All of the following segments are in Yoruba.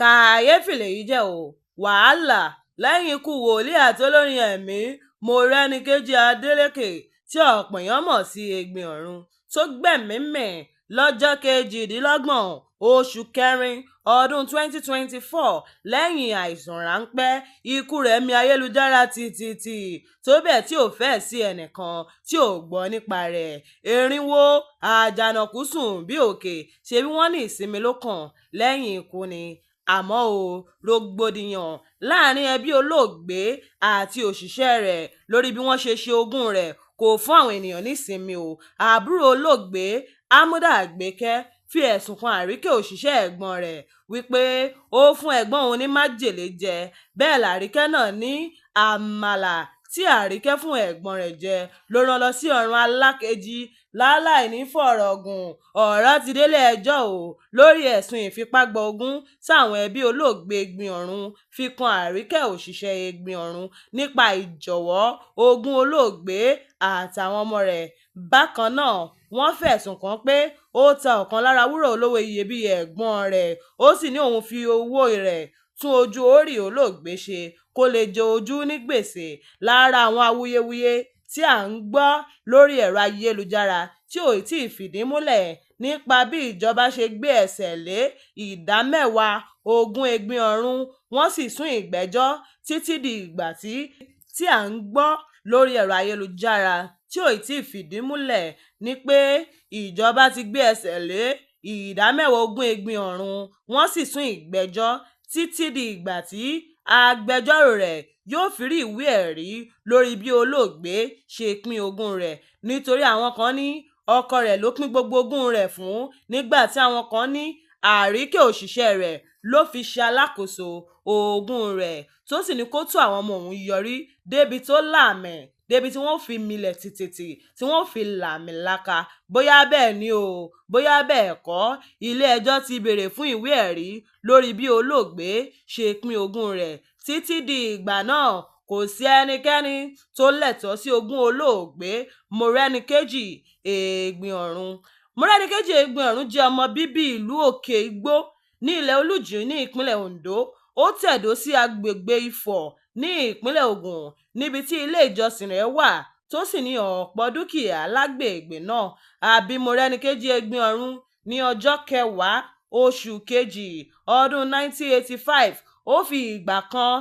Kàyééfì lèyí jẹ́ o. Wàhálà lẹ́yìn ikú wòlíì àti olórin ẹ̀mí Mọ́remìkejì Adeleke, tí ọ̀pọ̀ èèyàn mọ̀ sí Ẹ̀gbin Ọ̀run, tó gbẹ̀mí-ín lọ́jọ́ 28 oṣù kẹrin ọdún 2024 lẹ́yìn àìsàn ráńpẹ́. Ikú rẹ̀ mi ayélujára tìtìtì tó bẹ́ẹ̀ tí ò fẹ́ẹ̀ sí ẹnìkan tí ò gbọ́ nípa rẹ̀. Erinwo àjànàkú sùn bí òkè, ṣebí wọ́n ní ìsinmi ló kàn lẹ́yìn ikú ni. Àmọ́ ó, rògbòdìyàn láàrin ẹbí olóògbé àti òṣìṣẹ́ rẹ̀ lórí bí wọ́n ṣe ṣe ogún rẹ̀ kò fún àwọn èèyàn nísinmi o. Àbúrò olóògbé Amuda Àgbékẹ́ fi ẹ̀sùn kan Àríkẹ́, òṣìṣẹ́ ẹ̀gbọ́n rẹ̀, wípé ó fún ẹ̀gbọ́n òun ní májèlé jẹ. Bẹ́ẹ̀ làríkẹ́ náà ní àmàlà tí Àríkẹ́ fún ẹ̀gbọ́n rẹ̀ jẹ ló rán lọ sí ọ̀run alákejì. Láláì ní fọ̀rọ̀ gùn, ọ̀rọ̀ ti délé ẹjọ́ o lórí ẹ̀sùn ìfipágba ogún táwọn ẹbí olóògbé Ẹ̀gbin Ọ̀run fi kan Àríkẹ́, òṣìṣẹ́ Ẹ̀gbin Ọ̀run, nípa ìjọ̀wọ́ ogún olóògbé àtàwọn ọmọ rẹ̀. Bákan náà, wọ́n fẹ̀sùn kàn án pé ó ta ọ̀kan lára wúrà olówó iyebíye ẹ̀gbọ́n rẹ̀, ó sì ní òun fi owó rẹ̀ tún ojú orí olóògbé ṣe kó lè jẹ ojú ní gbèsè. Lára àwọn awuyewuye tí à ń gbọ́ lórí ẹ̀rọ ayélujára tí ò tí ì fìdí múlẹ̀ nípa bí ìjọba ṣe gbé ẹsẹ̀ lé ìdá 10 ogún Ẹ̀gbin Ọ̀run, wọ́n sì sún ìgbẹ́jọ́ títí di ìgbà tí à ń gbọ́ lórí ẹ̀rọ ayélujára tí ò tí ì fìdí múlẹ̀ ni pé ìjọba ti gbé ẹsẹ̀ lé ìdá 10 ogún Ẹ̀gbin Ọ̀run, wọ́n sì sún ìgbẹ́jọ́ títí di ìgbà tí agbẹjọ́rò rẹ̀ yóò fi rí ìwé ẹ̀rí lórí bí olóògbé ṣe pín ogún rẹ̀, nítorí àwọn kan ní ọkọ rẹ̀ ló pín gbogbo ogún rẹ̀ fún, nígbà tí àwọn kan ní Àríkẹ́, òṣìṣẹ́ rẹ̀, ló fi ṣe alákòóso ogún rẹ̀, tó sì ní kó tó àwọn ọmọ òun yọrí débi tó láàmì, débi tí wọ́n fi milẹ̀ tìtìtì, tí wọ́n fi làmìlaka. Bóyá bẹ́ẹ̀ ni o, bóyá bẹ́ẹ̀ kọ́, ilé-ẹjọ́ ti béèrè fún ìwé ẹ̀rí lórí bí olóògbé ṣe pín ogún rẹ̀. Títí di ìgbà náà, kò sí ẹnikẹ́ni tó lẹ́tọ̀ọ́ sí ogún olóògbé Mọ́remìkejì Ẹ̀gbin Ọ̀run. Mọ́remìkejì Ẹ̀gbin Ọ̀run jẹ́ ọmọ bíbí ìlú Òkè Igbó ní ilẹ̀ Olújì ní ìpínlẹ̀ Ondo. Ó tẹ̀dó sí agbègbè Ifọ̀ ní ìpínlẹ̀ Ògùn, níbi tí ilé ìjọsìn rẹ̀ wà, tó sì ní ọ̀pọ̀ dúkìá lágbègbè náà. A bí Mọ́remìkejì Ẹ̀gbin Ọ̀run ní ọjọ́ 10 oṣù kejì ọdún 1985. Ó fi ìgbà kan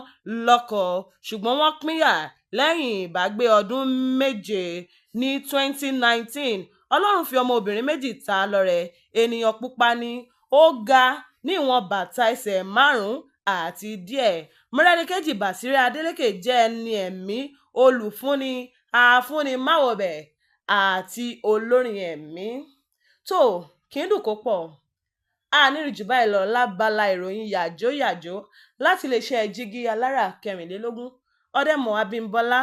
lọ́kọ, ṣùgbọ́n wọ́n pínyà lẹ́yìn ìbágbé ọdún 7 ní 2019. Ọlọ́run fi ọmọbìnrin méjì ta á lọ́rẹ. Ènìyàn pupa ni ó, ga ní ìwọ̀n bàtà ẹsẹ̀ 5 àti díẹ̀. Mọ́remìkejì Bàsírá Adeleke jẹ́ ẹni ẹ̀mí, olùfúnni, afúnimáwòbẹ̀ àti olórin ẹ̀mí. Tó kì í dùn kó pọ̀, a ní rí jù báyìí lọ lábala ìròyìn yàjóyàjó láti iléeṣẹ́ Jígí Alára 24. Ọ̀dẹ́mọ̀ Abímbọ́lá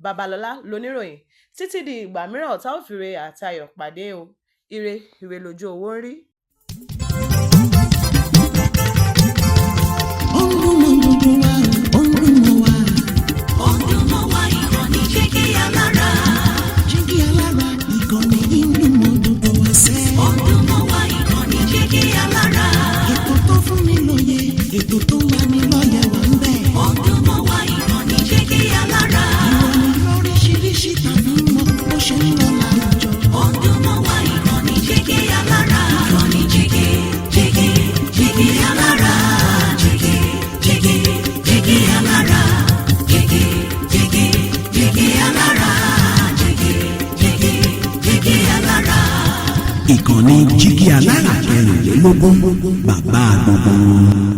Babalọ́lá lóníròyìn. Títí di ìgbà mìíràn tá ò fi re àtayọ̀ pàdé o. Ire ire lójú owó ń rí. Ó ń dún mọ́ gbogbo wa, ó ń dún mọ́ wa. Ó ń dún mọ́ wa, ìkànnì Jígí Alára. Jígí Alára, ìkànnì yìí ń dún mọ́ gbogbo wa sẹ́. Ó ń dún mọ́ wa, ìkànnì Jígí Alára. Ètò tó fún ni lóye, ètò tó ń lani lọ́yẹ̀ wà ń bẹ̀. Ó ń dún mọ́ wa, ìkànnì Jígí Alára. Ìròyìn lóríṣiríṣi tàbí mọ bó ṣe ń lọ láwùjọ. Ó ń dún mọ́ wa, ìkànnì Jígí Alára. Ìkànnì Jígí, Jígí, Jígí Alára. Jígí, Jígí, Jígí Alára. Jígí, Jígí, Jígí Alára. Jígí, Jígí, Jígí Alára. Ìkànnì Jígí Alára 24, bàbá gbogbo wọn.